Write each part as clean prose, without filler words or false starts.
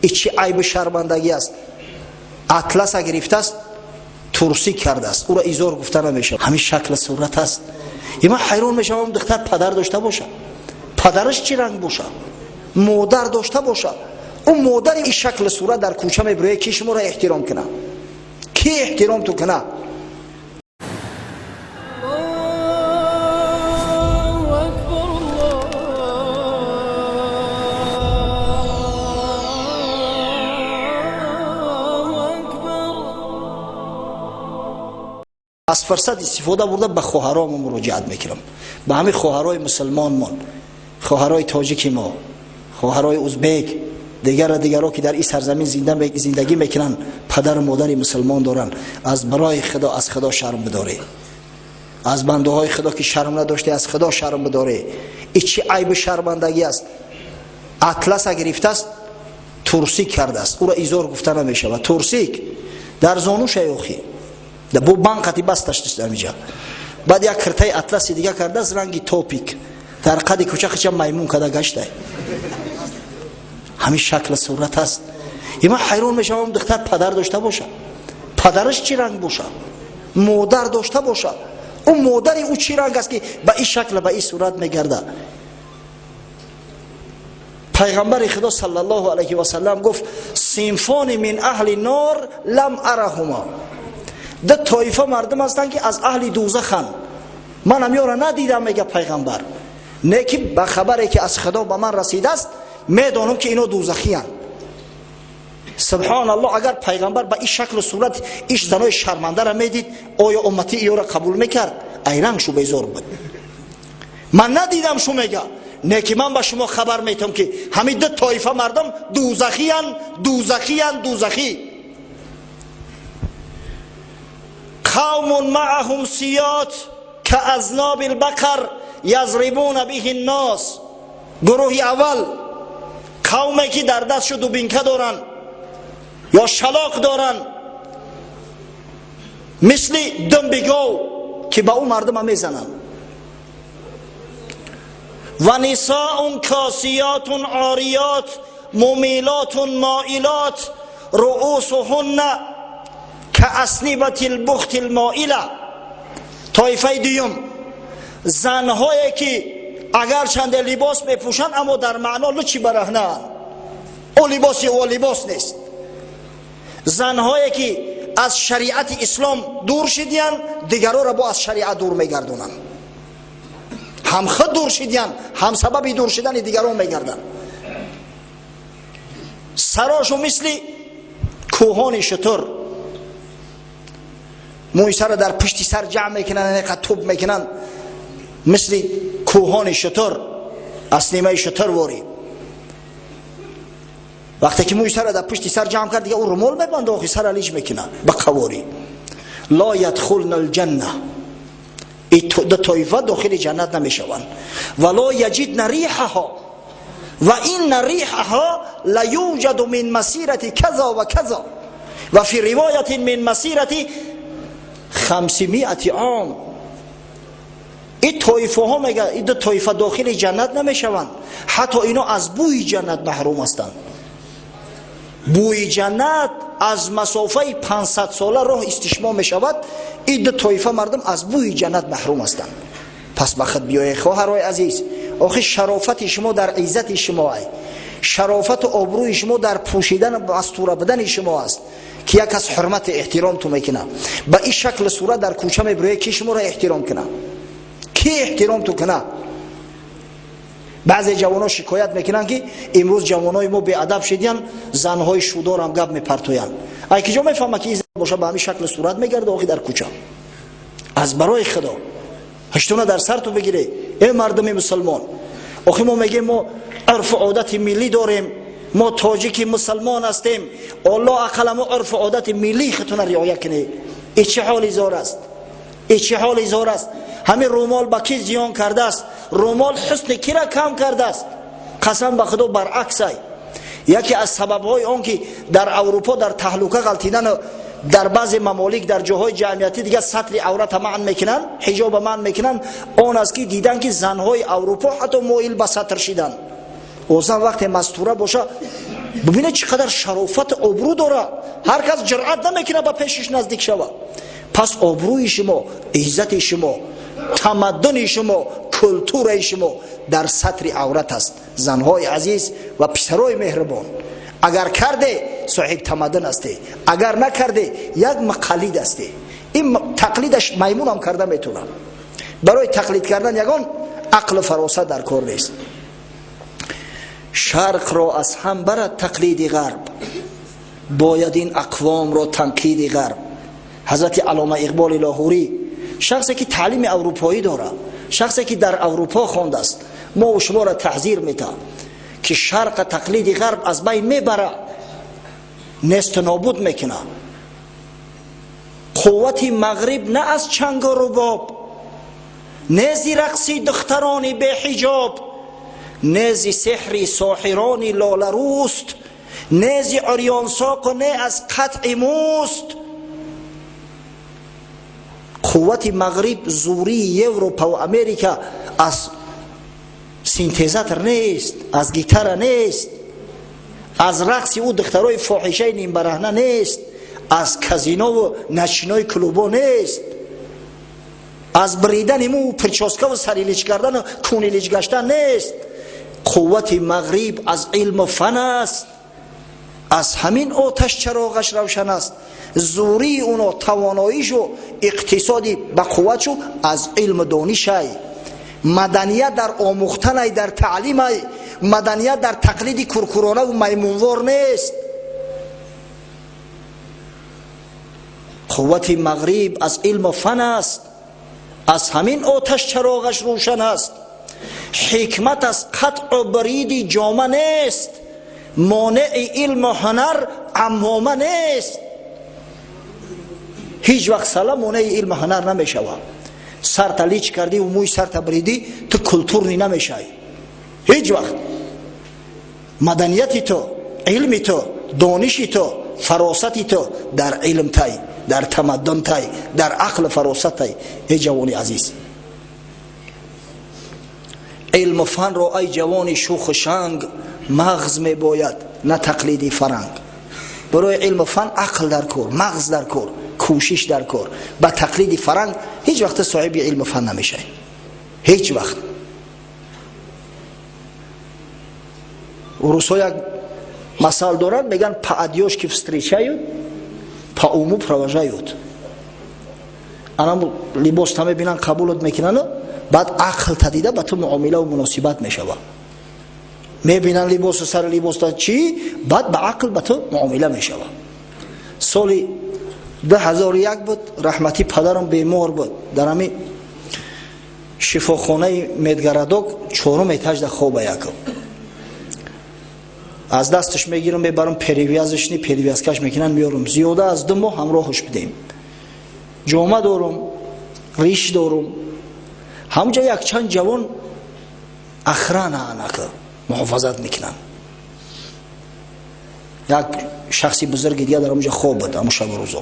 И чӣ айби шармандагӣ аст? Атласа гирифтааст, турсик кардааст, ӯро изор гуфта намешавад. Ҳамин шакли сурат аст. И ман ҳайрон мешавам, духтар падар дошта бошад, падараш чӣ ранг бошад, модар дошта бошад, ӯ модари ин шакли сурат дар кӯча мебирояд, ки шуморо эҳтиром кунад? Ки эҳтиром ту кунад? Аз фурсат истифода бурда ба хоҳаромо муроҷиат мекунам, ба ҳамин хоҳарои мусулмонмон, хоҳарои тоҷики мо, хоҳарои узбек, дигара дигаро, ки дар ин сарзамин зиндагӣ мекунанд, падару модари мусулмон доранд. Аз барои худо, аз худо шарм бидоред. Аз бандаҳои худо ки шарм надоште, аз худо шарм бидоред. И чӣ айби шармандагӣ аст? Атласа гирифтааст, турсик кардааст, ӯро изор гуфта намешавад. Турсик дар зонуша охи бо банқати басташ амиҷа. Баъд як киртаи атласи дига кардааст, ранги топик, дар қади кӯча хича маймун када гаштай. Ҳамин шакли сурат аст. И ман ҳайрон мешавам, духтар падар дошта бошад, падараш чӣ ранг бошад, модар дошта бошад, ӯ модари ӯ чӣ ранг аст, ки ба ин шакл, ба ин сурат мегардад? Пайғамбари худо саллаллоҳу алайҳи васаллам гуфт: синфони мин аҳли нор лам араҳума. Ду тоифа мардум ҳастанд, ки аз аҳли дӯзаханд, ман ҳамёра надидам, мега пайғамбар, не ки ба хабаре ки аз худо ба ман расидааст, медонам, ки ино дӯзахиянд. Субҳоналлоҳ, агар пайғамбар ба ин шаклу сурат иш занои шармандара медид, оё уммати иёра қабул мекард? Айранг шу безор буд. Ман надидам шу, мега, не ки ман ба шумо хабар метам, ки ҳамин ду тоифа мардум дӯзахиянд, дӯзахиянд, дӯзахӣ. Қавмун маъаҳум сиёт каазноби лбақар язрибуна биҳи ннос. Гурӯҳи аввал, қавме ки дар дастшу дубинка доранд ё шалоқ доранд, мисли думби гов, ки ба ӯ мардума мезананд. Ва нисоун косиётун ориёт мумилотун моилот руусуҳунна кааснибати лбухти лмоила. Тоифаи дуюм, занҳое ки агарчанде либос мепӯшанд, аммо дар маъно лучи бараҳнаанд, ӯ либоси ӯ либос нест. Занҳое ки аз шариати ислом дур шидиянд, дигароро бо аз шариат дур мегардонанд. Ҳам худ дур шидиянд, ҳам сабаби дур шидани дигарон мегарданд. Сарошу мисли кӯҳони шутур, мӯи сара дар пушти сар ҷамъ мекунанд, неқа туб мекунанд, мисли кӯҳони шутур, аснимаи шутур ворӣ. Вақте ки мӯи сара дар пушти сар ҷамъ кард, дига ӯ румол мебанда, охи сара лич мекунад ба қаворӣ. Ло ядхулна алҷанна, ду тоифа дохили ҷаннат намешаванд. Ва ло яҷидна риҳаҳо, ва инна риҳаҳо ла юҷаду мин масирати каза ва каза, ва фи ривоятин мин масирати хамсимиати ом. Ин тоифаҳо, мега, ин ду тоифа дохили ҷаннат намешаванд, ҳатто ино аз бӯи ҷаннат маҳрум ҳастанд. Бӯи ҷаннат аз масофаи 500 сола роҳ истишмо мешавад. Ин ду тоифа мардум аз бӯи ҷаннат маҳрум ҳастанд. Пас ба худ биёед, хоҳарои азиз. Охи шарофати шумо дар иззати шумо ай, шарофату обрӯи шумо дар пӯшидан, мастура будани шумо аст, ки як аз ҳурмати эҳтиром ту мекунад. Ба ин шакли сурат дар кӯча мебирояд, ки шуморо эҳтиром кунад? Ки эҳтиром ту кунад? Баъзе ҷавонон шикоят мекунанд, ки имрӯз ҷавонои мо беадаб шидиянд, занҳои шудорам гап мепартоянд. Ай киҷо мефаҳма, ки ин боша ба ҳамин шакли сурат мегарда охи дар кӯча? Аз барои худо, ҳаштуна дар сарту бигире, э мардуми мусулмон. Охи мо мегӯем, мо урфу одати миллӣ дорем, мо тоҷики мусулмон ҳастем. Аллоҳ ақала мо урфу одати миллии худтона риоя кунед. И чӣ ҳоли зор аст? И чӣ ҳоли зор аст? Ҳамин румол ба кӣ зиён кардааст? Румол ҳусни кира кам кардааст? Қасам ба худо, баръаксай. Яке аз сабабҳои он ки дар Аврупо дар таҳлука ғалтидану дар баъзе мамолик дар ҷоҳои ҷамъиятӣ дигар сатри аврата манъ мекунанд, ҳиҷоба манъ мекунанд, он аст, ки дидан, ки занҳои Аврупо ҳатто моил ба сатр шиданд. О зан вақте мастура боша, Бубинед, чӣ қадар шарофату обрӯ дорад. Ҳар кас ҷуръат намекунад ба пешиш наздик шавад. Пас обрӯи шумо, иззати шумо, тамаддуни шумо, культураи шумо дар сатри аврат аст. Занҳои азиз ва писарои меҳрубон, агар карде, соҳиб тамаддун ҳастӣ, агар накарде, як муқаллид ҳастӣ. Ин тақлидаш маймунам карда метавонад. Барои тақлид кардан ягон ақлу фаросат дар кор нест. Шарқро аз ҳам барад тақлиди ғарб, бояд ин ақвомро танқиди ғарб. Ҳазрати Аллома Иқболи Лоҳурӣ, шахсе ки таълими аврупоӣ дорад, шахсе ки дар Аврупо хондааст, мо шуморо таҳзир метаҳад, ки шарқа тақлиди ғарб аз байн мебарад, несту нобуд мекунад. Қуввати мағриб на аз чангу рубоб, не зи рақси духтарони беҳиҷоб, не зи сеҳри соҳирони лоларӯст, не зи урёнсоқу не аз қатъи мӯст. Қуввати мағриб, зурии Европа ва Америка аз синтезатор нест, аз гитара нест, аз рақси ӯ духтарои фоҳишаи нимбараҳна нест, аз казинову ночной клубо нест, аз бридани мӯ, причёскаву сарилич кардану кунилич гаштан нест. Қуввати мағриб аз илму фан аст, аз ҳамин оташ чароғаш равшан аст. Зурии уно, тавоноишу иқтисоди ба қувватшу аз илму донишай. Маданият дар омӯхтанай, дар таълимай. Маданият дар тақлиди куркуронаву маймунвор нест. Қуввати мағриб аз илму фан аст, аз ҳамин оташ чароғаш рӯшан аст. Ҳикмат аз қатъу бриди ҷома нест, монеи илму ҳунар аммома нест. Ҳеҷ вақт сала монеи илму ҳунар намешавад. Сарта лич кардиву мӯи сарта бридӣ, ту культурный намешавӣ ҳеҷ вақт. Маданияти ту, илми ту, дониши ту, фаросати ту дар илм тай, дар тамаддун тай, дар ақлу фаросат тай. Эй ҷавони азиз, илму фанро, ай ҷавони шуху шанг, мағз мебояд, на тақлиди фаранг. Барои илму фан ақл дар кор, мағз дар кор, кӯшиш дар кор. Ба тақлиди фаранг ҳеҷ вақт соҳиби илму фан намешавӣ, ҳеҷ вақт. Русҳо як масал доранд, мегӯянд: по одежке встречают, по уму провожают. Анам либос та мебинанд, қабулот мекунану баъд ақл та дида ба ту муомилаву муносибат мешавад. Мебинанд либосу сари либоста чӣ, баъд ба ақл ба ту муомила мешавад. Соли 2001 буд, раҳматӣ падарам бемор буд, дар ҳамин шифохонаи медгородок, чорум этажда хоба. Яков аз дасташ мегирам, мебарам, перевязочный, перевязкаш мекунам, меёрам. Зиёда аз 2 моҳ ҳамроҳаш будем. Ҷома дорум, риш дорум. Ҳамҷа якчанд ҷавон охрана анака муҳофазат мекунанд. Як шахси бузурги дига дар ҳамҷа хоб буд ҳамун шабу рӯзо.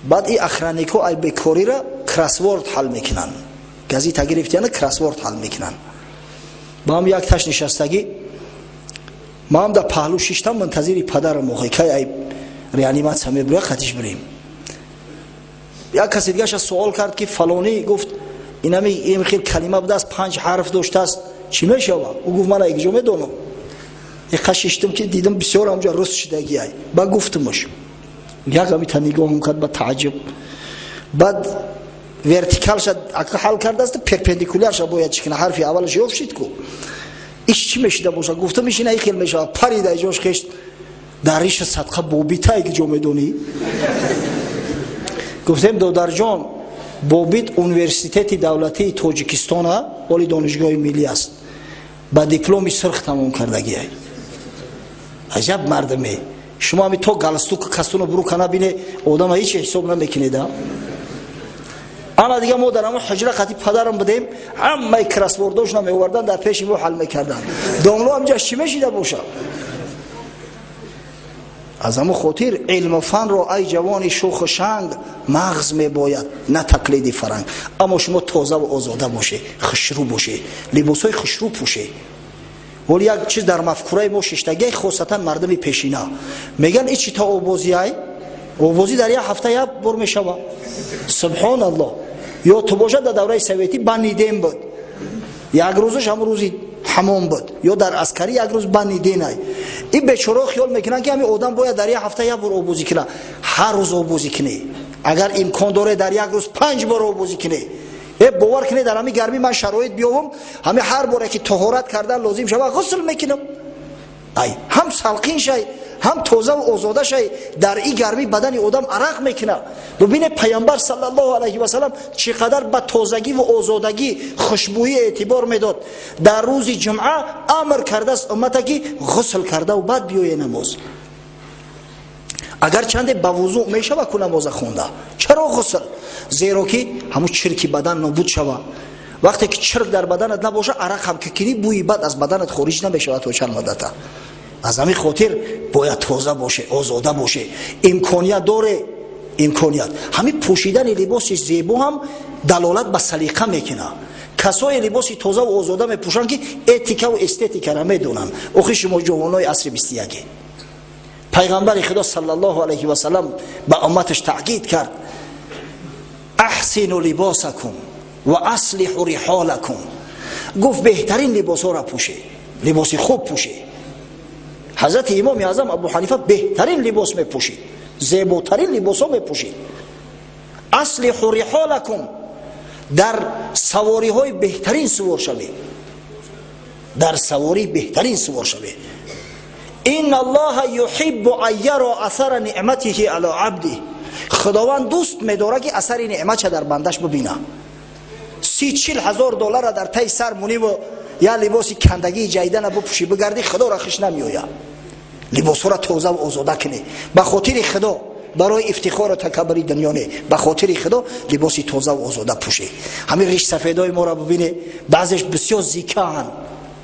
Баъд и охранникҳо ай бекорира кроссворд ҳал мекунанд, газета гирифтияна кроссворд ҳал мекунанд. Ба ҳам як таш нишастагӣ, ман дар паҳлӯ шиштам, мунтазири падарам, охи кай ай реаниматсия мебуря, хатиш бирем. Як касе дигаша суол кард, ки фалонӣ гуфт, инами ин хел калима будааст, панҷ ҳарф доштааст, чӣ мешавад? Ӯ гуфт: ман айкиҷо медонам. Иқа шиштам, ки дидам, бисёр ҳамҷа рус шидагиай. Ба гуфтумаш, як ҳамита нигоҳам кард ба тааҷҷуб. Баъд вертикалша ака ҳал кардааст, перпендикулярша бояд чӣ кина, ҳарфи аввалаш ёфт шид ку, иш чӣ мешида бошад? Гуфтам, иш ина хел мешавад. Парида иҷош хешт дар риша садқа бобита ки ҷо медонӣ. Гуфтем: додарҷон, бобит университети давлатии Тоҷикистона, оли донишгоҳи миллӣ аст, ба дипломи сурх тамом кардагиай. Аҷаб мардаме шумо, ҳами то галстук кастуну бурука набине, одама ҳеч ҳисоб намекунеда. Ана дига мо дар ҳамон ҳуҷра қати падарам будем, ҳамаи кроссвордошона меовардан, дар пеши мо ҳал мекарданд. Домло ҳамҷаш чӣ мешида бошад? Аз ҳамон хотир илму фанро, ай ҷавони шуху шанг, мағз мебояд, на тақлиди фаранг. Аммо шумо тозаву озода бошед, хушрӯ бошед, либосҳои хушрӯ пӯшед. Вале як чиз дар мафкураи мо шиштагӣ, хосатан мардуми пешина мегӯянд, ин чи та обозиай? Обозӣ дар як ҳафта як бор мешава. Субҳоналлоҳ. Ё ту бошад, дар давраи советӣ банный день буд, як рӯзаш ҳамн рӯзи ҳамом буд, ё дар аскарӣ як рӯз банный день ай. Ин бечораҳо хиёл мекунанд, ки ҳамин одам бояд дар як ҳафта як бор обозӣ кунад. Ҳар рӯз обозӣ кунӣ, агар имкон доре, дар як рӯз 5 бор обозӣ кунӣ. Бовар кунед, дар ҳамин гармӣ ман шароит биёвам, ҳамин ҳар боре ки тоҳорат кардан лозим шава, ғусл мекунам. Ай ҳам салқин шай, ҳам тозаву озода шай. Дар ин гармӣ бадани одам арақ мекунад. Бубине, Паямбар саллаллоҳу алайҳи васалам чӣ қадар ба тозагӣ ву озодагӣ, хушбӯӣ эътибор медод. Дар рӯзи ҷумъа амр кардааст уммата, ки ғусл кардаву баъд биёе намоз. Агарчанде ба вузӯъ мешава ку намоза хонда, чаро ғусл? Зеро ки ҳамун чирки бадан нобуд шава. Вақте ки чирк дар баданат набоша, арақ ҳам ки кунӣ, бӯи бад аз баданат хориҷ намешавад то чанд муддата. Аз ҳамин хотир бояд тоза боше, озода боше. Имконият доре, имконият. Ҳамин пӯшидани либоси зебо ҳам далолат ба салиқа мекунад. Касое либоси тозаву озода мепӯшанд, ки этикаву эстетикара медонанд. Охи шумо ҷавонои асри 21-е. Пайғамбари Худо саллаллоҳу алайҳи васалам ба умматаш таъкид кард: аҳсину либосакум ва аслиҳу риҳолакум. Гуфт, беҳтарин либосҳоро пӯше, либоси хуб пӯше. Ҳазрати имоми аъзам Абу Ҳанифа беҳтарин либос мепӯшид, зеботарин либосҳо мепӯшид. Аслиҳу риҳолакум, дар савориҳои беҳтарин сувор шавед, дар савории беҳтарин сувор шавед. Ин аллоҳа юҳиббу ан яро асара неъматиҳи ала абдиҳ. Худованд дӯст медорад, ки асари неъматша дар бандаш бибина. 30-40 ҳазор доллара дар таи сар муниву я либоси кандагии ҷайдана бупӯшӣ, бигардӣ, Худоро хиш намеояд. Либосҳоро тозаву озода кунӣ ба хотири Худо, барои ифтихору такаббури дунё не, ба хотири Худо либоси тозаву озода пӯшӣ. Ҳамин ришсафедои моро бибине, баъзеш бисёр зикаанд,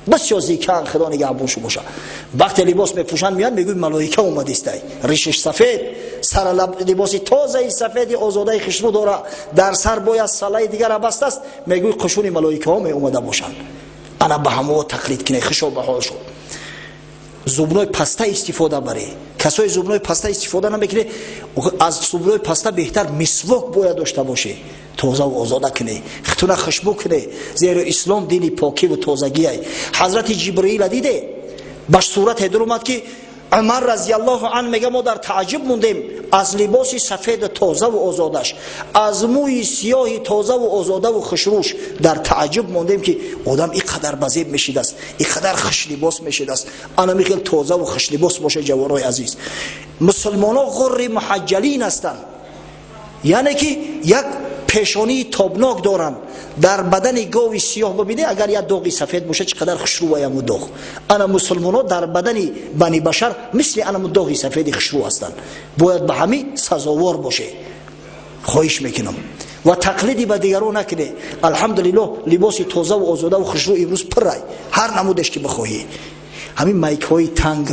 бисёр зикаанд, Худо нигаҳбоншу боша. Вақте либос мепӯшанд, меянд, мегӯй малоика омадистай. Ришиш сафед, сара либоси тозаи сафеди озодаи хушрӯ дора, дар сар бояд салаи дигара бастааст, мегӯй қушуни малоикаҳо меомада бошанд. Ана ба ҳамоо тақлид кине, хишо ба ҳол шуд. Зубной паста истифода баре. Касои зубной паста истифода намекунӣ, аз зубной паста беҳтар мисвок бояд дошта бошӣ. Тозаву озода кунӣ, хитуна хушбӯ кунӣ, зеро ислом дини покиву тозагиай. Ҳазрати Ҷибраила диде, ба сурате дуромад, ки Умар разиаллоҳу ан мега, мо дар тааҷҷуб мондем аз либоси сафеду тозаву озодаш, аз мӯи сиёҳи тозаву озодаву хушрӯш. Дар тааҷҷуб мондем, ки одам ин қадар базеб мешидааст, ин қадар хушлибос мешидааст. Ана михел тозаву хушлибос боша, ҷавонои азиз. Мусулмоно ғурри муҳаҷҷалин ҳастанд, яъне ки як пешонии тобнок доранд. Дар бадани гови сиёҳ бибине, агар як доғи сафед боша, чӣ қадар хушрӯ аяму доғ. Ана мусулмоно дар бадани бани башар мисли анаму доғи сафеди хушрӯ ҳастанд. Бояд ба ҳамин сазовор боше. Хоҳиш мекунам, ва тақлиди ба дигарон накуне. Алҳамдулиллоҳ, либоси тозаву озодаву хушрӯ имрӯз пуррай, ҳар намудеш ки бихоҳӣ. Ҳамин майкҳои танг,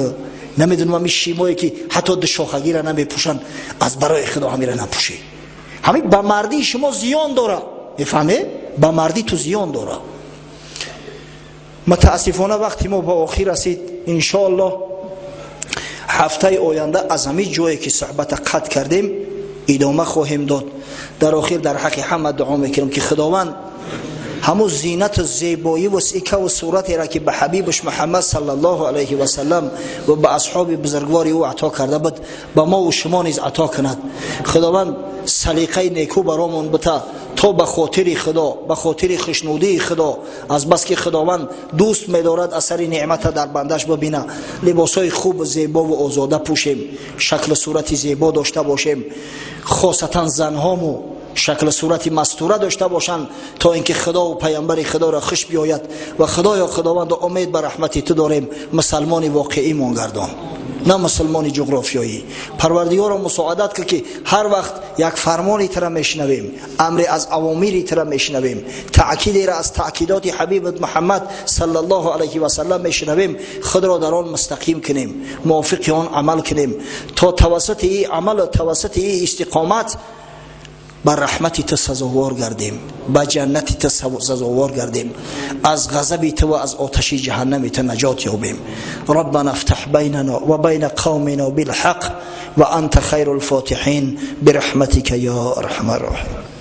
намедонам, ҳамин шимое ки ҳатто душохагира намепӯшанд, аз барои Худо ҳамира напӯшед. Ҳамин ба мардии шумо зиён дора, мефаҳме? Ба мардӣ ту зиён дора. Мутаассифона, вақти мо ба охир расид. Иншоаллоҳ, ҳафтаи оянда аз ҳамин ҷое ки суҳбата қатъ кардем, идома хоҳем дод. Дар охир дар ҳаққи ҳама дуо мекунам, ки Худованд ҳамун зинату зебоиву сикаву суратеро, ки ба ҳабибаш Муҳаммад саллаллоҳу алайҳи васалам ва ба асҳоби бузургвори ӯ ато карда буд, ба мову шумо низ ато кунад. Худованд салиқаи некӯ баромон бита, то ба хотири Худо, ба хотири хушнудии Худо, азбаски Худованд дӯст медорад асари неъмата дар бандаш бибина, либосҳои хуб, зебову озода пӯшем, шаклу сурати зебо дошта бошем, хосатан занҳому шаклу сурати мастура дошта бошанд, то ин ки Худову паямбари Худоро хуш биёяд. Ва Худоё, Худованду, умед ба раҳмати ту дорем, мусалмони воқеӣ гардон, на мусулмони ҷуғрофиёӣ. Парвардигоро, мусоадат кун, ки ҳар вақт як фармони тира мешунавем, амре аз авомири тира мешунавем, таъкидеро аз таъкидоти ҳабибат Муҳаммад саллаллоҳу алайҳи васалам мешунавем, худро дар он мустақим кунем, мувофиқи он амал кунем, то тавассути и амалу тавассути и истиқомат. Ба раҳмати ту сазовор гардем, ба ҷаннати ту сазовор гардем, аз ғазаби ту ва аз оташи ҷаҳаннами ту наҷот ёбем. Раббана ифтаҳ байнана ва байна қавмина билҳақ ва анта хайрул фотиҳин бирахматика я арҳамар роҳимин.